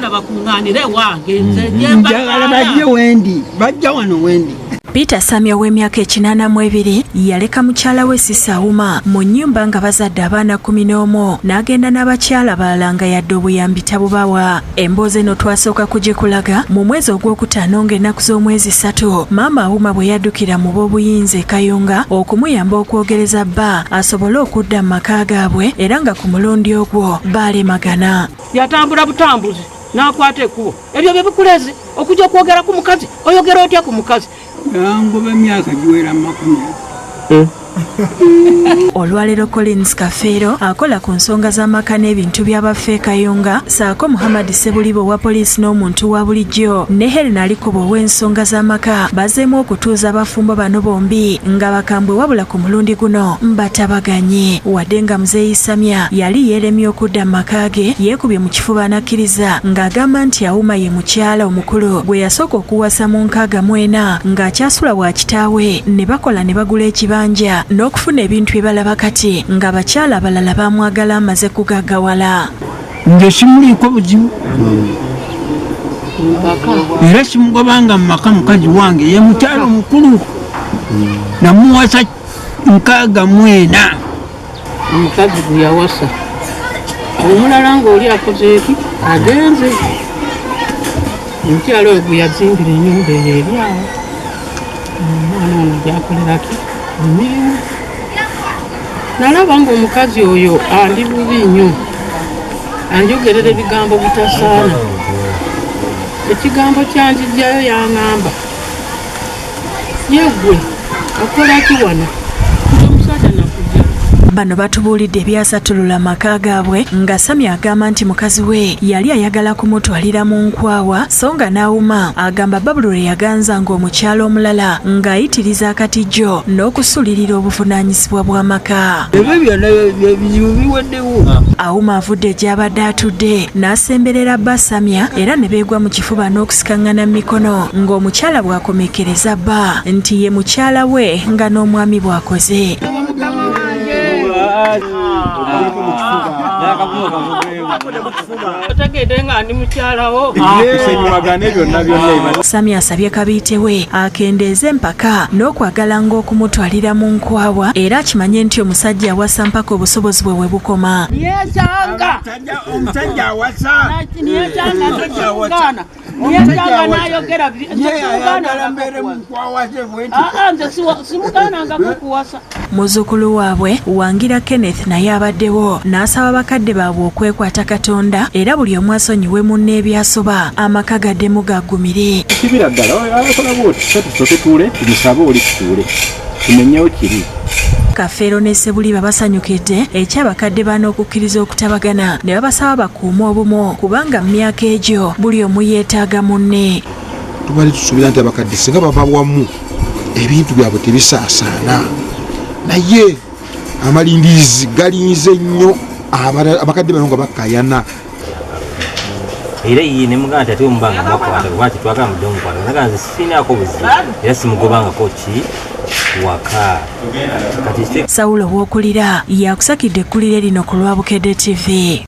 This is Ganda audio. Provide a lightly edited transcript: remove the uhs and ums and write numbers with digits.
Njagala bakuŋŋaanire wange nze. Njagala bajje wendi, bajja wano wendi. Peter Samia ow'emyaka 82 yaleka mukyala we Sisa Auma mu nnyumba nga bazadde abaana 11 n'agenda n'abakyala abalala nga yadde obuyambi tabubawa. Emboozi eno twasooka kugikulaga mu mwezi ogwokutaano ng'ennaku z'omwezi 3, maama Auma bwe yaddukira mu b'obuyinza e Kayunga okumuyamba okwogereza bba asobole okudda mu maka gaabwe, era nga ku mulundi ogwo baalemagana. Yatambula butambuzi n'akwata ekkubo. Ebyo bye bikuleze okujja okwogera ku mukazi? Oyogera otya ku mukazi? Yangoba emyaka giwera 20. Olwaleero Collins Kafeero akola ku nsonga z'amaka n'ebintu by'abaffe e Kayunga, ssaako Muhammad Ssebuliba owa poliisi n'omuntu wa bulijjo, ne Helen Alikuba ow'ensonga z'amaka, bazzeemu okutuuza abafumbo bano bombi nga bakambwe, wabula ku mulundi guno batabaganye. Wadde nga Muzeeyi Samya yali yeeremye okudda mu maka ge, yeekubye mu kifuba n'akkiriza ng'agamba nti Auma ye mukyala omukulu gwe yasooka okuwasa mu 64 ng'akyasula wa kitaawe, ne bakola ne bagula ekibanja n'okufuna ebintu bye balaba kati, ng'abakyala abalala bamwagala amaze kugaggawala. Nze simuliiko buzibu era simugobanga mu maka. Mukazi wange ye mukyala omukulu, namuwasa 64. Omukazi gwe yawasa omulala ng'oli akoze eki, agenze, omukyala oyo gwe yazimbira ennyumba eyo eri awo, omwana ono gyakoleraki emirimu. Nalaba ng'omukazi oyo andi bubi nnyo, anjogerera ebigambo bitasaana. Ekigambo kyanzijjayo, yaŋŋamba, "Yeggwe okolaki wano? Nze omusajja nakujja." Bano batubuulidde ebyasattulula amaka gaabwe, nga Samya agamba nti mukazi we yali ayagala kumutwalira mu nkwawa, so nga n'Awuma agamba Babulu lwe yaganzanga omukyala omulala ng'ayitiriza akatijjo n'okusuulirira obuvunaanyizibwa bw'amaka. Ebyo byonna ebizibu biweddewo. Awuma avudde gy'abadde atudde n'asemberera bba Samya era ne beegwa mu kifuba n'okusikaŋŋana mu mikono, ng'omukyala bw'akomekkereza bba nti ye mukyala we, nga n'omwami bw'akoze. Otegedde nga ndi mukyalawo. Tusonyiwagane byonna byonna. Sami asabye kabiite we akendeeze empaka n'okwagala ng'okumutwalira mu nkwawa, era akimanye nti omusajja awasa mpaka obusobozi bwe we bukoma. Niyesanga. Omusajja awasa. Niyesanga, nsimugaana. Niyesanga nayogera. Ye ayagala mbeere mukwawaze bwenti. Nze simugaanangako kuwasa. Muzzukulu waabwe Wangira Kenneth naye abaddewo n'asaba bakadde baabwe okwekwata Katonda, era buli omu asonyiwe munne ebyasoba, amaka gaddemu gaggumire. Kibira ddala akola bwoti, so tusooke tuule tumusabe oli tutuule tumenyewo kiri. Kafeero ne Ssebuliba basanyukidde ekyabakadde bano okukkiriza okutabagana, ne babasaba bakuume obumu, kubanga mu myaka egyo buli omu yeetaaga munne. Tubadde tusuubira nti abakadde singa bava wamu ebintu byabwe tebisaasaana, naye amalindirizi galinze nnyo abakadde bano nga bakayana. Era ye nemugamba nti ate omubanga mwakwata, lwaki twagala mudde omukwata? Naga nze sinaako buzibu era simugobangako ki waka kati. Sawulo Wookulira yakusakidde ekkulire lino ku lwa Bukedde TV.